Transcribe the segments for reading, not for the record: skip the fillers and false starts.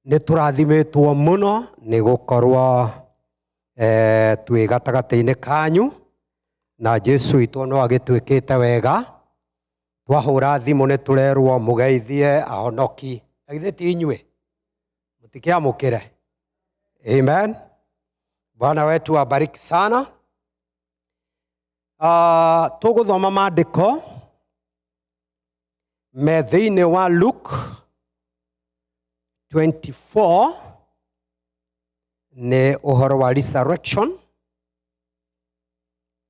Nĩ tũrathimĩtwo mũno nĩ gũkorwo twĩ gatagatĩ-inĩ kanyu na Jesu witũ no agĩtwĩkĩte wega. Twahũra thimũ nĩ tũrerwo mũgeithie ahonoki. Na githĩ ti inyuĩ? Mũtikĩamũkĩre. Amen. Bwana wetu abariki sana. Tũgũthoma maandĩko me thĩinĩ wa Luke 24, nĩ ũhoro wa resurrection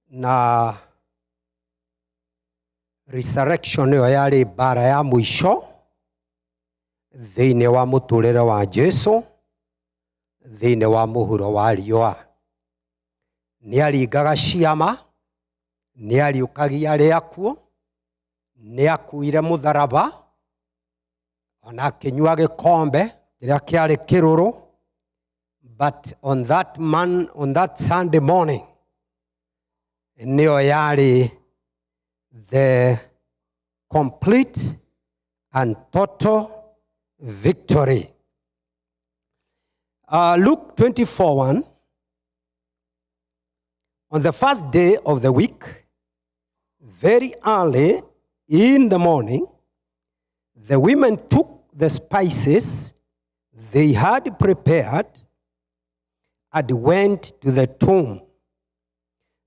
na resurrection ĩyo yarĩ mbara ya mũico thĩinĩ wa mũtũrĩre wa Jesu thĩinĩ wa mũhuro wa riũa. Nĩ aringaga ciama, nĩ ariũkagia arĩa akuũ, nĩ akuire mũtharaba, ona akĩnyua gĩkombe kĩrĩa kĩarĩ kĩrũrũ. But on that Sunday morning, nĩyo yarĩ the complete and total victory. Luke 24:1. On the first day of the week, very early in the morning, the women took the spices they had prepared and went to the tomb.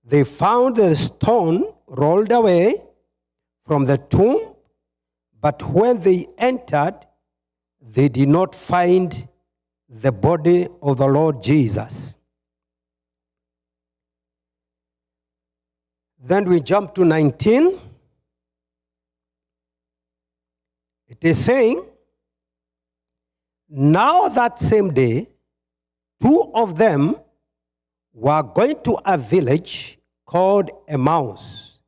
They found the stone rolled away from the tomb, but when they entered, they did not find the body of the Lord Jesus. Then we jump to 19. It is saying, now that same day, two of them were going to a village called Emmaus,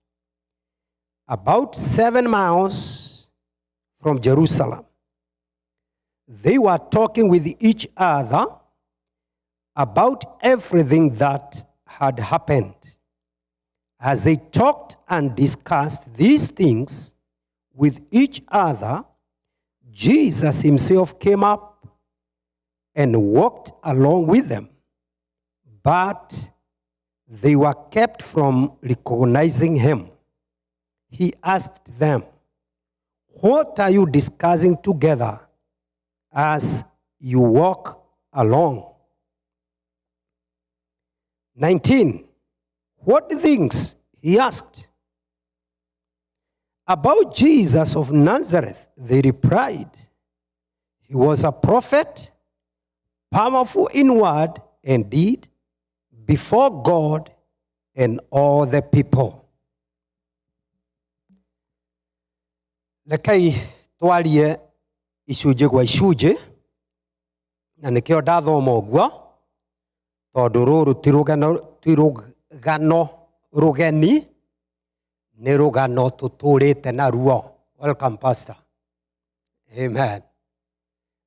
about 7 miles from Jerusalem. They were talking with each other about everything that had happened. As they talked and discussed these things with each other, Jesus himself came up and walked along with them, but they were kept from recognizing him. He asked them, What are you discussing together as you walk along? 19. What things? He asked. About Jesus of Nazareth, they replied. He was a prophet, powerful in word and deed, before God and all the people. Rekei twarie icunjĩ gwa icunjĩ, na nĩkĩo ndathoma ũguo, tondũ rũrũ ti rũgano rũgeni, nĩ rũgano tũtũrĩte naruo. Welcome, Pastor. Amen.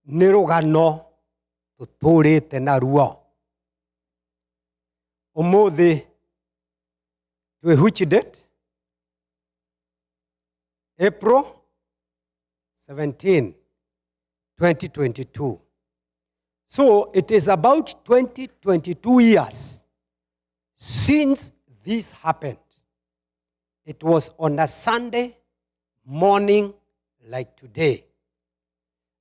Nĩ rũgano tũtũrĩte naruo. Ũmũthĩ twĩ which date? April 17, 2022. So it is about 2022 years since this happened. It was on a Sunday morning like today.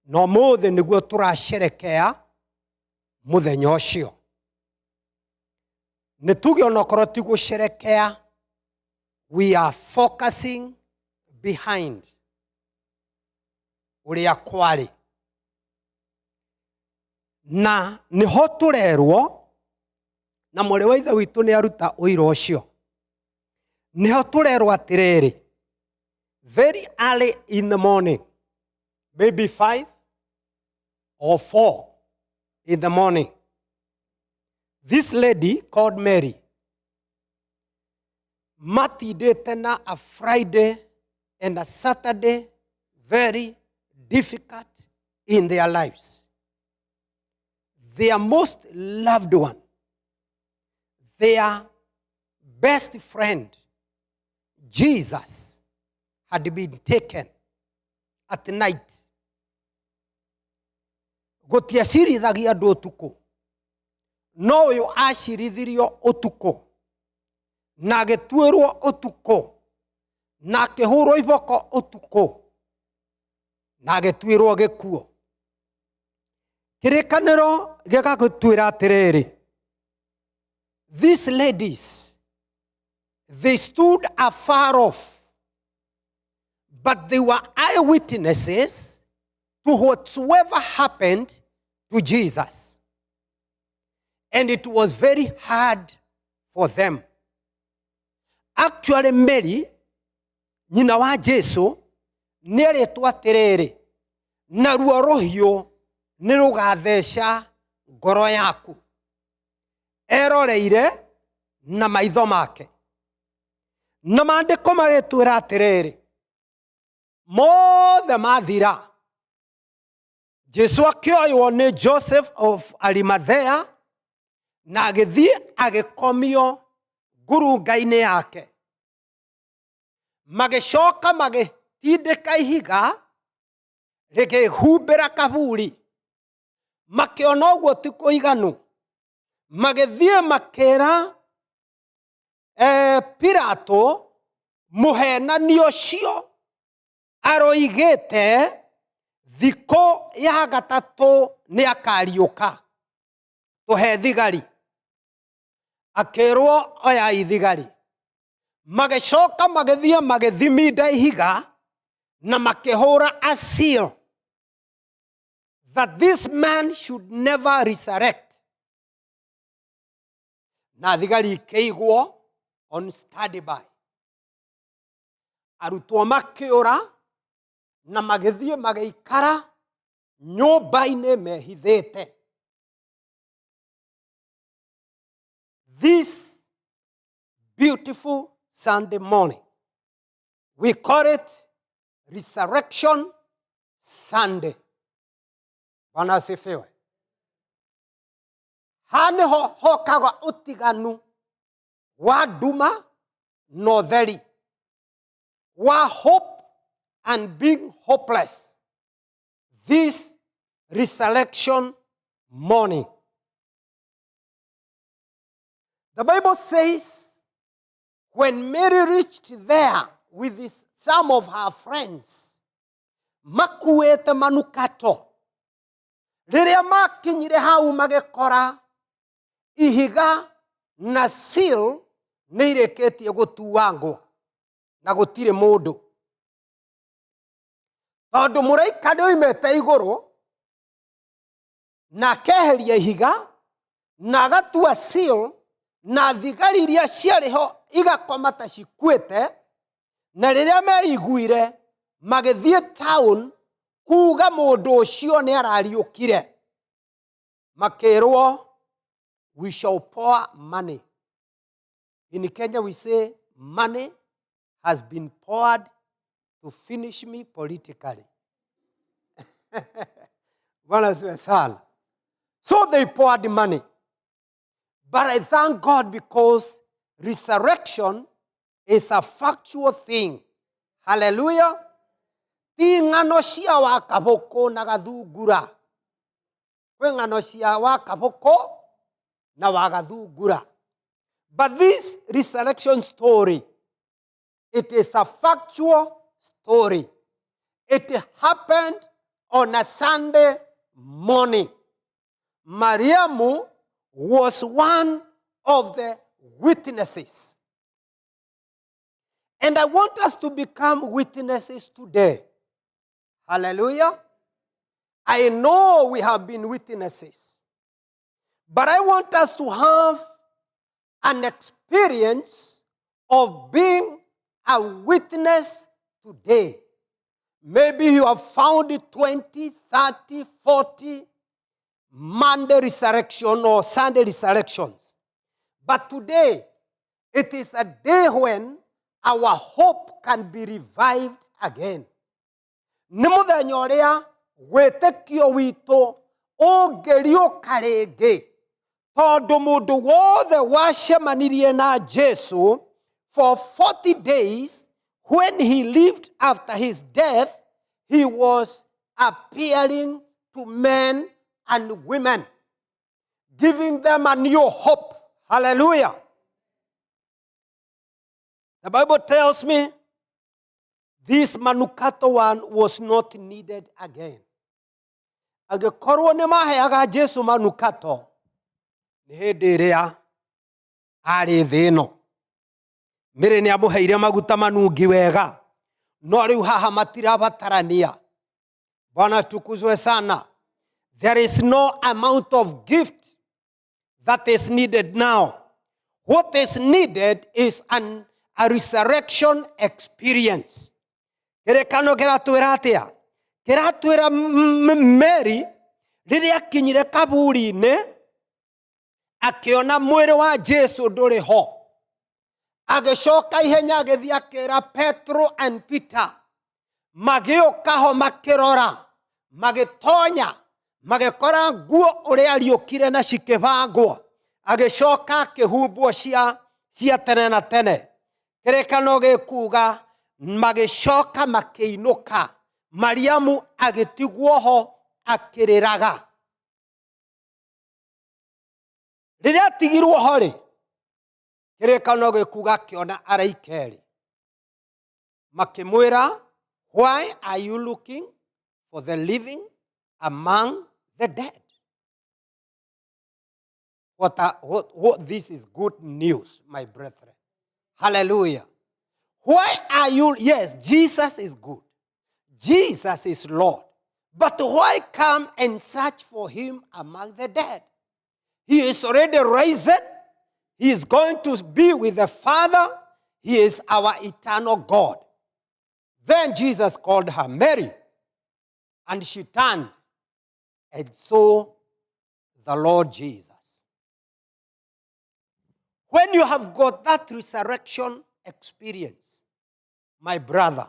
No mũthĩ nĩguo tũracerekea mũthenya ũcio. Nĩ tuge onokorwo ti gũcerekea, we are focusing behind ũrĩa kwarĩ. Na nĩho tũrerwo, na mwarĩ wa ithe witũ nĩ aruta ũira ũcio. Nĩho tũrerwo atĩrĩrĩ, very early in the morning, maybe 5 or 4 in the morning, this lady called Mary matindĩte na a Friday and a Saturday very difficult in their lives. Their most loved one, their best friend, Jesus, had been taken at night. Gũtiacirithagia andũ ũtukũ, no ũyũ acirithirio ũtukũ na agĩtuĩrwo ũtukũ na akĩhũrwo iboko ũtukũ na agĩtuĩrwo gĩkuũ. Kĩrĩkanĩro gĩgagũtuĩra atĩrĩrĩ, these ladies, they stood afar off, but they were eyewitnesses to whatsoever happened to Jesus, and it was very hard for them. Actually, Mary, nyina wa Jesu, nĩ erĩtwo atĩrĩrĩ, naruo rũhiũ nĩ rũgatheca ngoro yaku. Eroreire na maitho make, na maandĩko magĩtwĩra atĩrĩrĩ, mothe mathira, Jesu akĩoywo nĩ Joseph of Arimathea na agĩthiĩ agĩkomio ngurunga-inĩ yake. Magĩcoka magĩtindĩka ihiga rĩkĩhumbĩra kaburi. Makĩona ũguo ti kũiganu, magĩthiĩ makĩra Pilato, mũhenani ũcio aroigĩte thikũ ya gatatũ nĩ akariũka, tũhe thigari. Akĩrwo oyai thigari. Magĩcoka magĩthiĩ magĩthiminda ihiga na makĩhũra a seal that this man should never resurrect, na thigari ikĩigwo on standby. Arutwo makĩũra na magĩthiĩ magĩikara nyũmba-inĩ mehithĩte. This beautiful Sunday morning, we call it Resurrection Sunday. Bwana asifiwe. Haha nĩho hokaga ũtiganu wa nduma na ũtheri, wa hope and being hopeless. This resurrection morning, the Bible says when Mary reached there with some of her friends, makuĩte manukato, rĩrĩa makinyire hau magĩkora ihiga na seal nĩ irĩkĩtie gũtuangwo na gũtirĩ mũndũ, tondũ mũraika nĩ oimĩte igũrũ na akeheria ihiga na agatua seal, na thigari iria ciarĩ ho igakoma ta cikuĩte. Na rĩrĩa meiguire, magĩthiĩ town kuga mũndũ ũcio nĩ arariũkire. Makĩrwo, "We shall pour money." In Kenya we say money has been poured to finish me politically. Bwana asifiwe sana. So they poured money, but I thank God because resurrection is a factual thing. Hallelujah. Ti ng'ano cia wakabũkũ na gathungura. Kwĩ ng'ano cia wakabũkũ na wagathungura, but this resurrection story, it is a factual story. It happened on a Sunday morning. Mariamu was one of the witnesses, and I want us to become witnesses today. Hallelujah. I know we have been witnesses, but I want us to have an experience of being a witness today. Maybe you have found it 20, 30, 40 Monday resurrection or Sunday resurrections. But today, it is a day when our hope can be revived again. Nĩ mũthenya ũrĩa wĩtĩkio witũ ũngĩriũka rĩngĩ, tondũ mũndũ wothe wacemanirie na Jesu for 40 days when he lived after his death, he was appearing to men and women, giving them a new hope. Hallelujah. The Bible tells me this manukato one was not needed again. Angĩkorwo nĩ maheaga Jesu manukato nĩ hĩndĩ ĩrĩa arĩ thĩ ĩno. Mary nĩ amũheire maguta manungi wega, no rĩu haha matirabatarania. Bwana tukuzwe sana. There is no amount of gift that is needed now. What is needed is a resurrection experience. Kĩrĩkano kĩratwĩra atĩa? Kĩratwĩra Mary rĩrĩa akinyire kaburi-inĩ akĩona mwĩrĩ wa Jesu ndũrĩ ho. Agĩcoka ihenya agĩthiĩ akĩra Petro and Peter. Magĩũka ho makĩrora, magĩtonya, magĩkora nguo ũrĩa ariũkire na cikĩbangwo. Agĩcoka akĩhumbwo cia tene na tene. Kĩrĩkano gĩkuga magĩcoka makĩinũka. Mariamu agĩtigwo ho akĩrĩraga. Rĩrĩa atigirwo ho rĩ, kĩrĩkano gĩkuga akĩona araika erĩ. Makĩmwĩra, why are you looking for the living among the dead? This is good news, my brethren. Hallelujah. Why are you? Yes, Jesus is good. Jesus is Lord. But why come and search for him among the dead? He is already risen. He is going to be with the Father. He is our eternal God. Then Jesus called her Mary, and she turned and saw the Lord Jesus. When you have got that resurrection experience, my brother,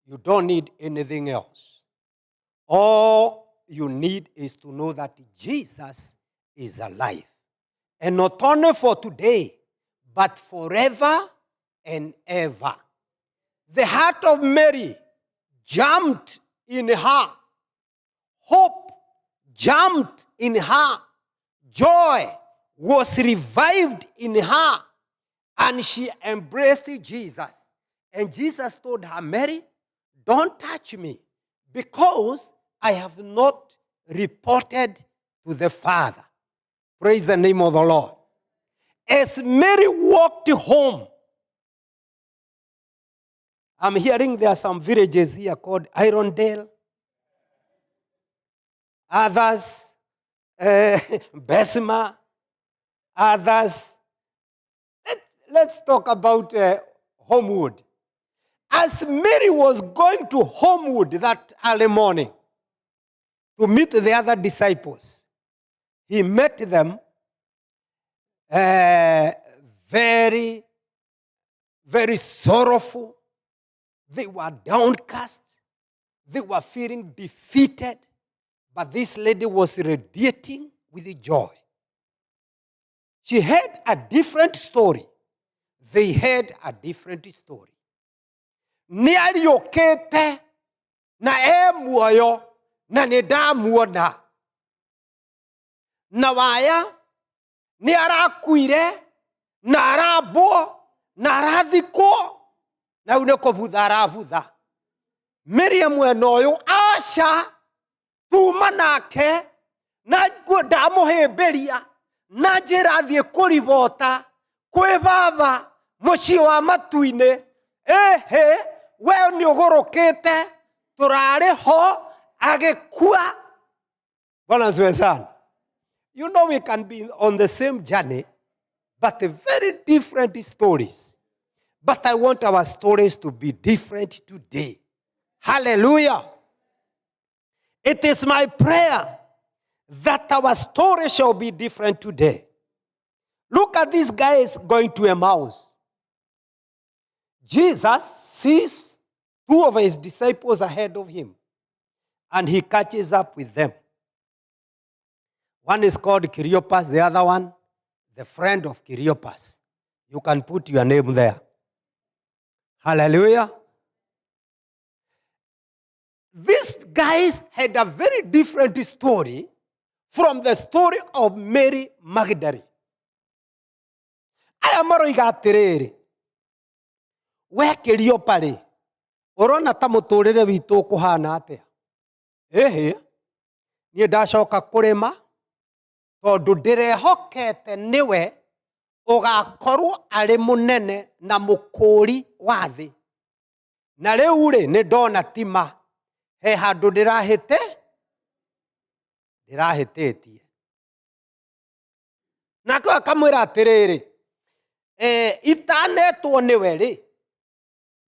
you don't need anything else. All you need is to know that Jesus is alive. And not only for today, but forever and ever. The heart of Mary jumped in her. Hope jumped in her. Joy was revived in her. And she embraced Jesus. And Jesus told her, Mary, don't touch me, because I have not reported to the Father. Praise the name of the Lord. As Mary walked home, I'm hearing there are some villages here called Irondale, others, Bessemer, others. Let's talk about Homewood. As Mary was going to Homewood that early morning to meet the other disciples, he met them very, very sorrowful. They were downcast. They were feeling defeated. But this lady was radiating with joy. She had a different story. They had a different story. Nĩ ariũkĩte na e muoyo na nĩ ndamuona. Na waya nĩ arakuire na arambwo na arathikwo na rĩu nĩ kũbutha arabutha. Miriam mwena ũyũ aca tuma nake na ndamũhĩmbĩria na njĩra thiĩ kũribota kwĩ baba mũciĩ wa matu-inĩ. Ĩhĩ, we nĩ ũgũrũkĩte, tũrarĩ ho agĩkua. Bwana asifiwe sana. You know we can be on the same journey, but very different stories. But I want our stories to be different today. Hallelujah. It is my prayer that our story shall be different today. Look at these guys going to Emmaus. Jesus sees two of his disciples ahead of him, and he catches up with them. One is called Cleopas, the other one, the friend of Cleopas. You can put your name there. Hallelujah. These guys had a very different story from the story of Mary Magdalene. Aya maroiga atĩrĩrĩ, we Kĩriopa rĩ, ũrona ta mũtũrĩre witũ ũkũhana atĩa? Ĩhĩ, niĩ ndacoka kũrĩma tondũ ndĩrehokete nĩwe ũgakorwo arĩ mũnene na mũkũri wa thĩ. Na rĩu rĩ, nĩ ndona tima he handũ ndĩrahĩte ndĩrahĩtĩtie. Nake akamwĩra atĩrĩrĩ, itanetwo nĩwe rĩ,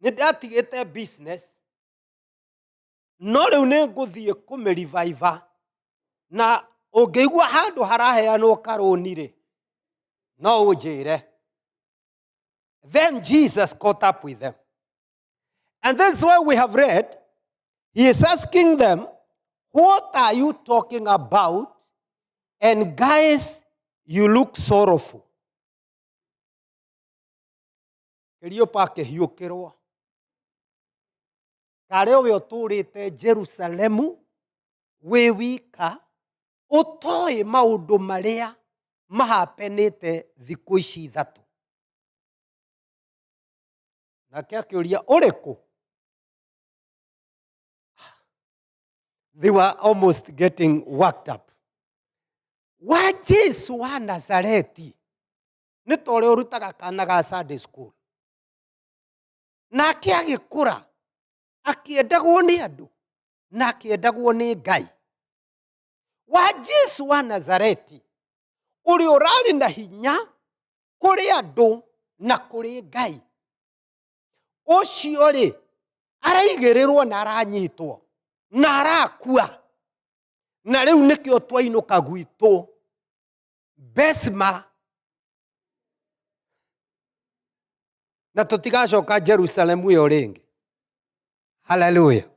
nĩ ndatigĩte business, no rĩu nĩ ngũthiĩ kũmĩrivaiva, na ũngĩigua handũ haraheanwo karũni rĩ, no ũnjĩre. Then Jesus caught up with them. And this is why we have read, he is asking them, what are you talking about? And guys, you look sorrowful. Kĩriopa akĩhiũkĩrwo. Karĩ we ũtũũrĩte Jerusalemu wĩ wika, ũtoĩ maũndũ marĩa mahapenĩte thikũ ici ithatũ. Nake akĩũria, ũrĩkũ? They were almost getting worked up. Wa Jesu wa Nazareti nĩ ta ũrĩa ũrutaga kana ga Sunday school. Nake agĩkũra akĩendagwo nĩ andũ na akĩendagwo nĩ Ngai. Wa Jesu wa Nazareti ũrĩa ũrarĩ na hinya kũrĩ andũ na kũrĩ Ngai, ũcio rĩ araigĩrĩrwo na aranyitwo na arakua, na rĩu nĩkĩo twainũka gwitũ Besma, na tũtigacoka Jerusalemu ĩyo rĩngĩ. Hallelujah.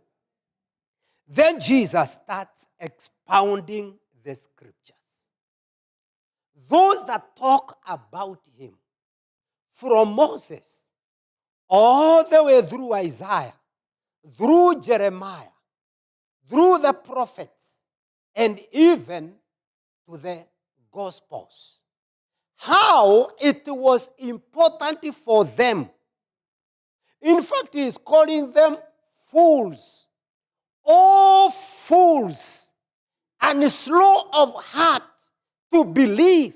Then Jesus starts expounding the scriptures. Those that talk about him, from Moses all the way through Isaiah, through Jeremiah, through the prophets, and even to the Gospels. How it was important for them. In fact, he is calling them fools. Oh, fools, and slow of heart to believe.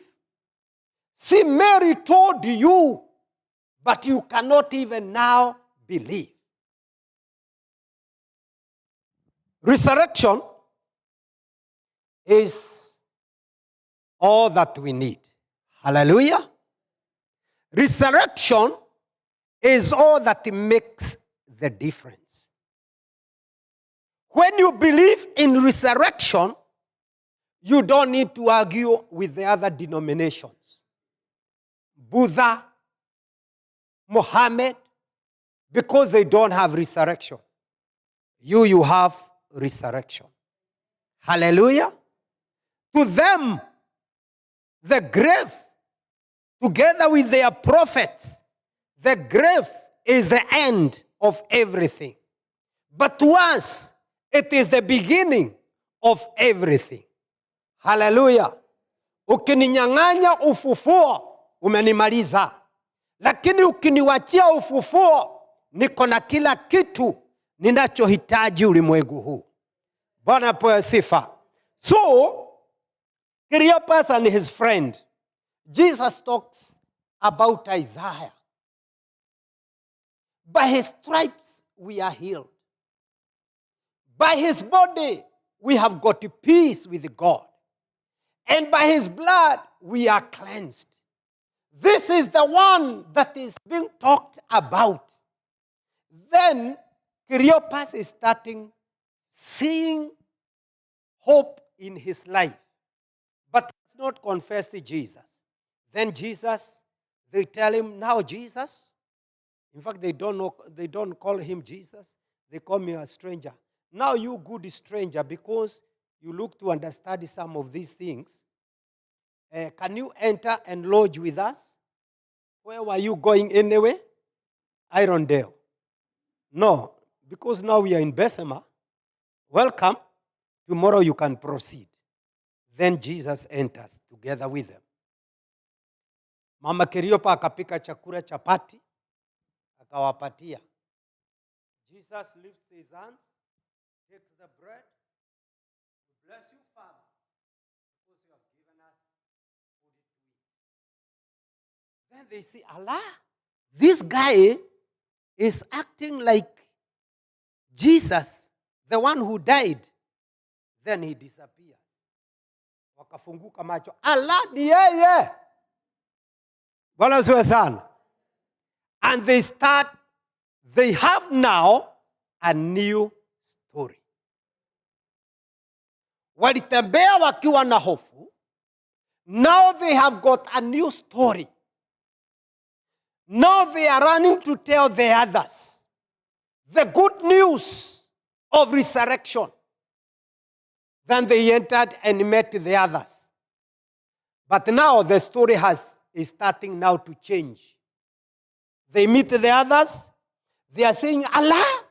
See, Mary told you, but you cannot even now believe. Resurrection is all that we need. Hallelujah. Resurrection is all that makes the difference. When you believe in resurrection, you don't need to argue with the other denominations. Buddha, Mohammed, because they don't have resurrection. You have resurrection. Hallelujah. To them, the grave, together with their prophets, the grave is the end of everything. But to us, it is the beginning of everything. Hallelujah. Ukininyang'anya ufufuo, umenimaliza. Lakini ukiniwachia ufufuo, niko na kila kitu ninachohitaji ulimwengu huu. Bwana apewe sifa. So, Cleopas and his friend, Jesus talks about Isaiah. By his stripes we are healed. By his body we have got peace with God. And by his blood we are cleansed. This is the one that is being talked about. Then Cleopas is starting seeing hope in his life, but has not confessed Jesus. Then Jesus, they tell him, now Jesus. In fact, they don't know, they don't call him Jesus. They call me a stranger. Now you good stranger, because you look to understand some of these things. Can you enter and lodge with us? Where were you going anyway? Irondale. No, because now we are in Bessemer. Welcome. Tomorrow you can proceed. Then Jesus enters together with them. Mama Keriopa akapika chakula chapati akawapatia. Jesus lifts his hands, takes the bread. Bless you, Father, because you have given us food to eat. Then they say, Allah, this guy is acting like Jesus, the one who died. Then he disappears. Wakafunguka macho. Allah ni yeye. Bwana asifiwe sana. And they have now a new story. Walitembea wakiwa na hofu. Now they have got a new story. Now they are running to tell the others the good news of resurrection. Then they entered and met the others. But now the story is starting now to change. They meet the others. They are saying, Allah,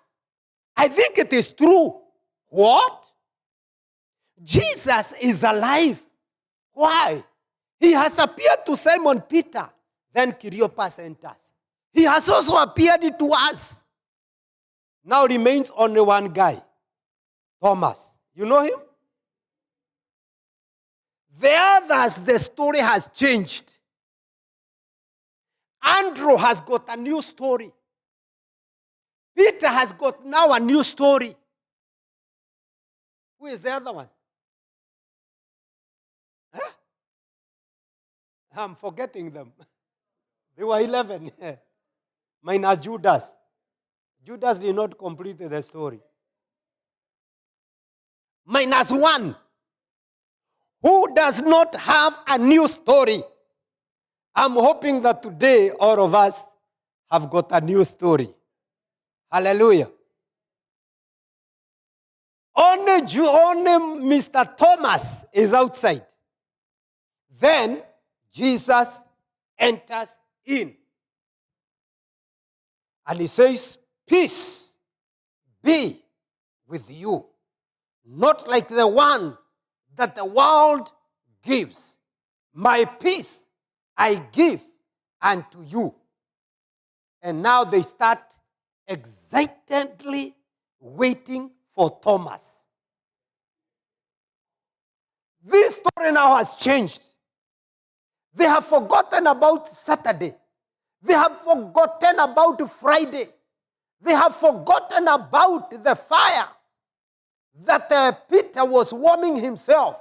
I think it is true. What? Jesus is alive. Why? He has appeared to Simon Peter. Then Cleopas enters. He has also appeared to us. Now remains only one guy, Thomas. You know him? The others, the story has changed. Andrew has got a new story. Peter has got now a new story. Who is the other one? Huh? I'm forgetting them. They were 11. Minus Judas. Judas did not complete the story. Minus one. Who does not have a new story? I'm hoping that today all of us have got a new story. Hallelujah. Only Mr. Thomas is outside. Then Jesus enters in. And he says, Peace be with you. Not like the one that the world gives. My peace I give unto you. And now they start excitedly waiting for Thomas. This story now has changed. They have forgotten about Saturday. They have forgotten about Friday. They have forgotten about the fire that Peter was warming himself.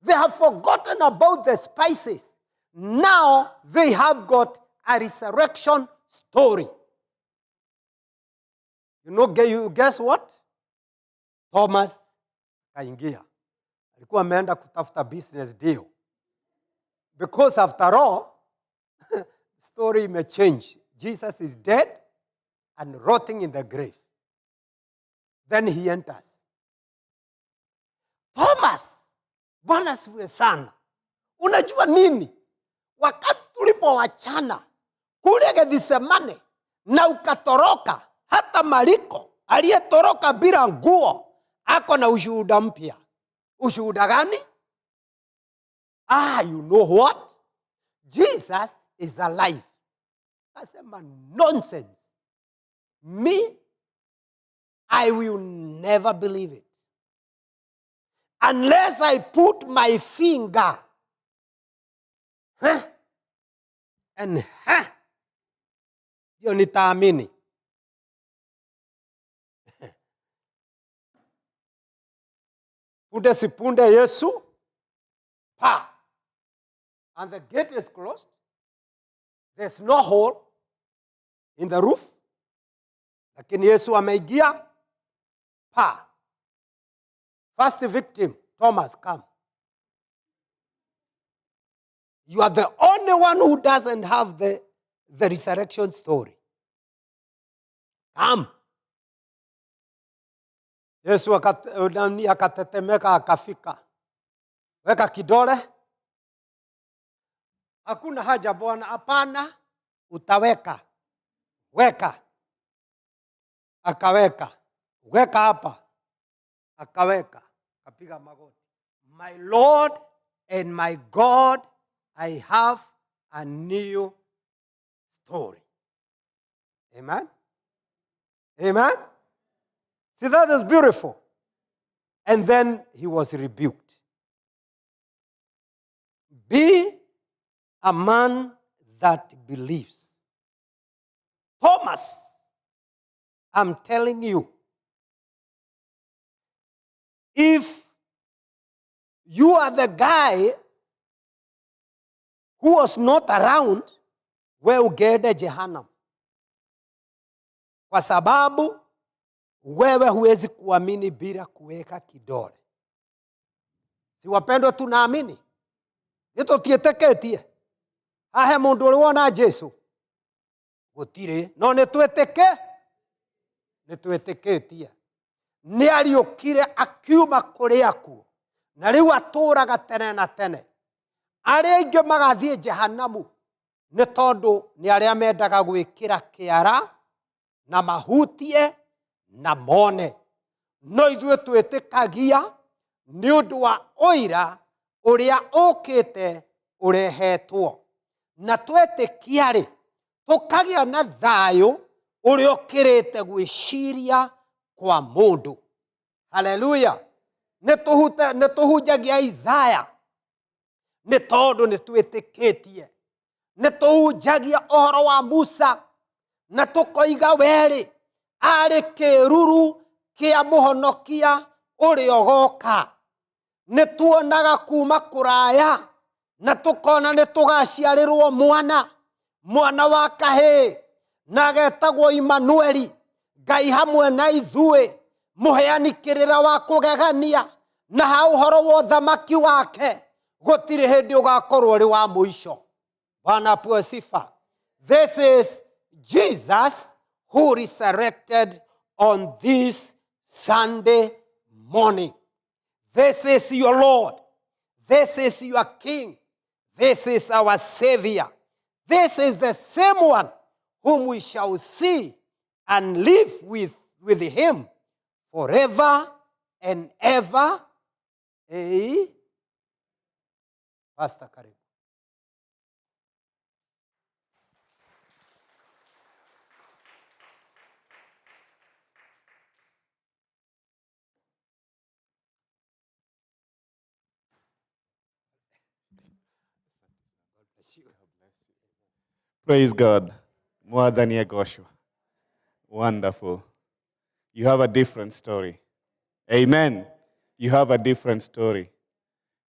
They have forgotten about the spices. Now they have got a resurrection story. You guess what? Thomas kaingia. Alikuwa ameenda kutafuta business deal. Because after all, story may change. Jesus is dead and rotting in the grave. Then he enters. Thomas, Bwana asifiwe sana. Unajua nini? Wakati tulipowachana kule Gethsemane na ukatoroka, hata Mariko aliyetoroka bila nguo ako na ushuhuda mpya. Ushuhuda gani? Ah, you know what? Jesus is alive. Asema nonsense. Me, I will never believe it. Unless I put my finger, huh, and huh, ndio nitaamini. Punde si punde Yesu pa, and the gate is closed. There's no hole in the roof. Lakini Yesu ameingia pa. First victim, Thomas, come. You are the only one who doesn't have the resurrection story. Come. Yesu nani akatetemeka akafika. Weka kidole. Hakuna haja Bwana, hapana, utaweka. Weka. Akaweka. Weka hapa. Akaweka, akapiga magoti. My Lord and my God, I have a new story. Amen? Amen? See, that is beautiful. And then he was rebuked. Be a man that believes. Thomas, I'm telling you, if you are the guy who was not around, we ugeende Jehanamu, kwa sababu wewe huwezi kuamini bila kuweka kidole. Si wapendwa, tunaamini nitutiĩtĩkĩtie hahe mũndũ ũrĩ wona Jesu gũtirĩ, no nĩ twĩtĩkĩ nĩ twĩtĩkĩtie nĩ ariũkire akiuma kũrĩ akuũ na rĩu atũũraga tene na tene. Arĩa aingĩ magathiĩ Jehanamu nĩ tondũ nĩ arĩa mendaga gwĩkĩra kĩara na mahutie na mone, no ithuĩ twĩtĩkagia nĩ ũndũ wa ũira ũrĩa ũkĩte ũrehetwo, na twetĩkia rĩ tũkagĩa na thayũ ũrĩa ũkĩrĩte gwĩciria kwa mũndũ. Haleluya! Nĩ tũhunjagia Isaya nĩ tondũ nĩ twĩtĩkĩtie, nĩ tũhunjagia ũhoro wa Musa na tũkoiga werĩ arĩ kĩruru kĩa mũhonokia ũrĩa ũgoka. Nĩ tuonaga kuma kũraya na tũkona nĩ tũgaciarĩrwo mwana, mwana wa kahĩĩ, na agetagwo Imanueli, Ngai hamwe na ithuĩ, mũheani kĩrĩra wa kũgegania, na ha ũhoro wa ũthamaki wake gũtirĩ hĩndĩ ũgakorwo ũrĩ wa mũico. Bwana apewe sifa. This is Jesus who resurrected on this Sunday morning. This is your Lord. This is your King. This is our Savior. This is the same one whom we shall see and live with him forever and ever. Eh? Pastor, karibu. Praise God. Mwathani agocwo. Wonderful. You have a different story. Amen. You have a different story.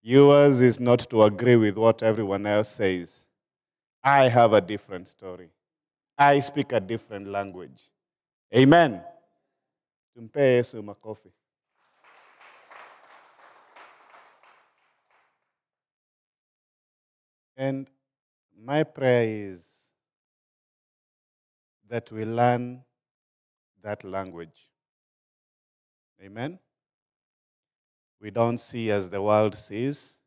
Yours is not to agree with what everyone else says. I have a different story. I speak a different language. Amen. Tumpe Yesu makofi. And my prayer is that we learn that language. Amen. We don't see as the world sees.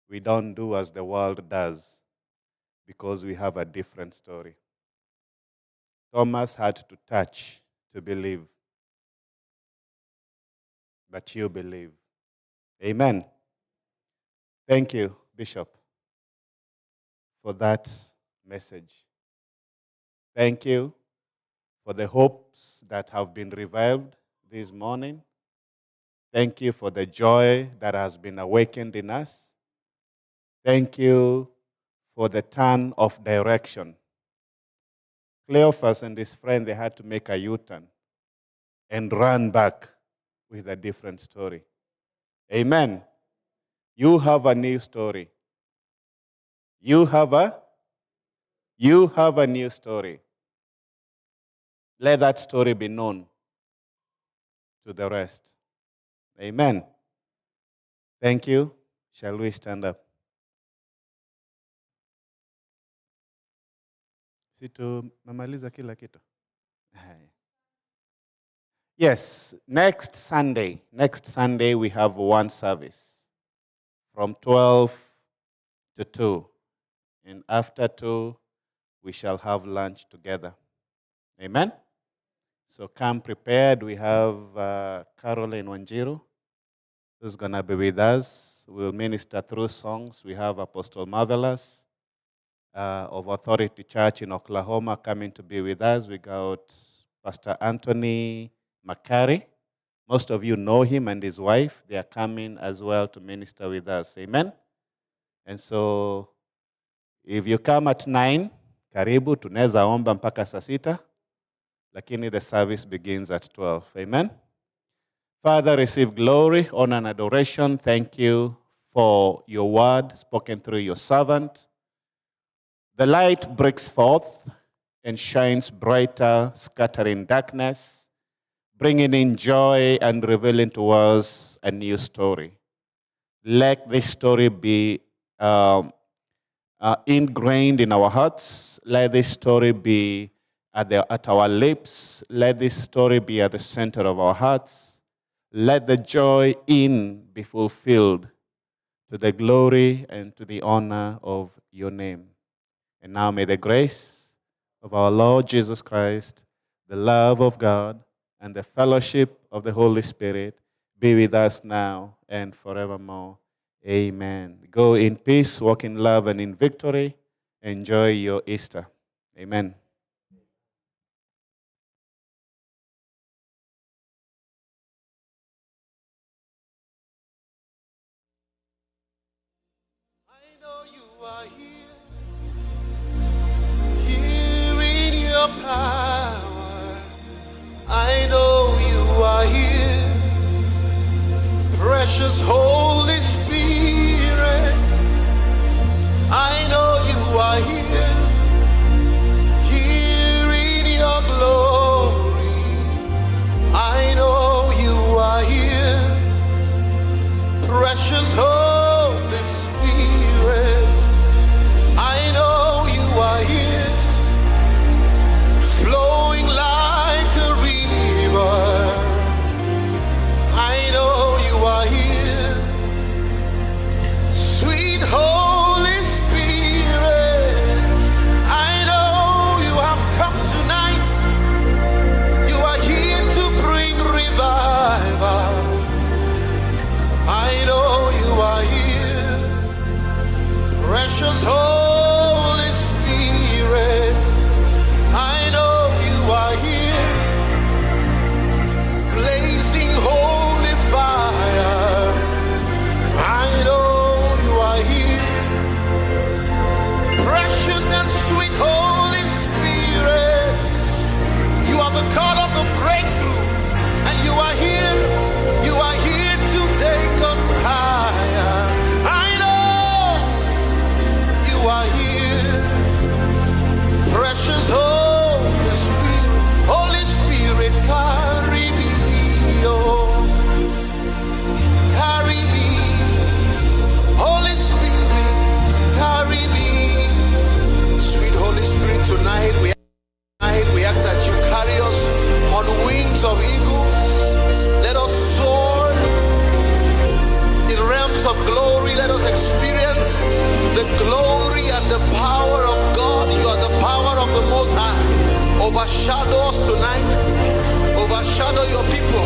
We don't do as the world does, because we have a different story. Thomas had to touch to believe. But you believe. Amen. Thank you, Bishop, for that message. Thank you for the hopes that have been revived this morning. Thank you for the joy that has been awakened in us. Thank you for the turn of direction. Cleophas and his friend, they had to make a U-turn and run back with a different story. Amen. You have a new story. You have a new story. Let that story be known to the rest. Amen. Thank you. Shall we stand up? Si tumemaliza kila kitu? Haya. Yes, next Sunday. Next Sunday we have one service from 12 to 2. And after 2, we shall have lunch together. Amen? So come prepared. We have Caroline Wanjiru, who's going to be with us. We'll minister through songs. We have Apostle Marvelous of Authority Church in Oklahoma coming to be with us. We got Pastor Anthony McCary. Most of you know him and his wife. They are coming as well to minister with us. Amen? And so, if you come at 9, karibu, tunaweza omba mpaka saa sita, lakini the service begins at 12. Amen? Father, receive glory, honor, and adoration. Thank you for your word spoken through your servant. The light breaks forth and shines brighter, scattering darkness, bringing in joy and revealing to us a new story. Let this story be ingrained in our hearts. Let this story be at our lips. Let this story be at the center of our hearts. Let the joy in be fulfilled to the glory and to the honor of your name. And now may the grace of our Lord Jesus Christ, the love of God, and the fellowship of the Holy Spirit be with us now and forevermore. Amen. Go in peace, walk in love and in victory. Enjoy your Easter. Amen. I know you are here, here in your power. I know you are here, precious Holy Spirit. I know you are here, here in your glory. I know you are here, precious Holy Spirit. I know you are here, flowing like a river. I know you are here, sweet Holy Spirit. I know you have come tonight. You are here to bring revival. I know you are here, precious Holy Spirit. I know you are here, blazing holy fire. I know you are here, precious and sweet Holy Spirit. You are the God of the breakthrough, and you are here. You are here to take us higher. I know you are here, precious Holy Spirit. Holy Spirit, carry me, oh, carry me. Holy Spirit, carry me. Sweet Holy Spirit, tonight we ask that you carry us on wings of eagles. Let us soar in realms of glory. Let us experience the glory and the power of God. You are the power of the Most High. Overshadow us tonight. Overshadow your people.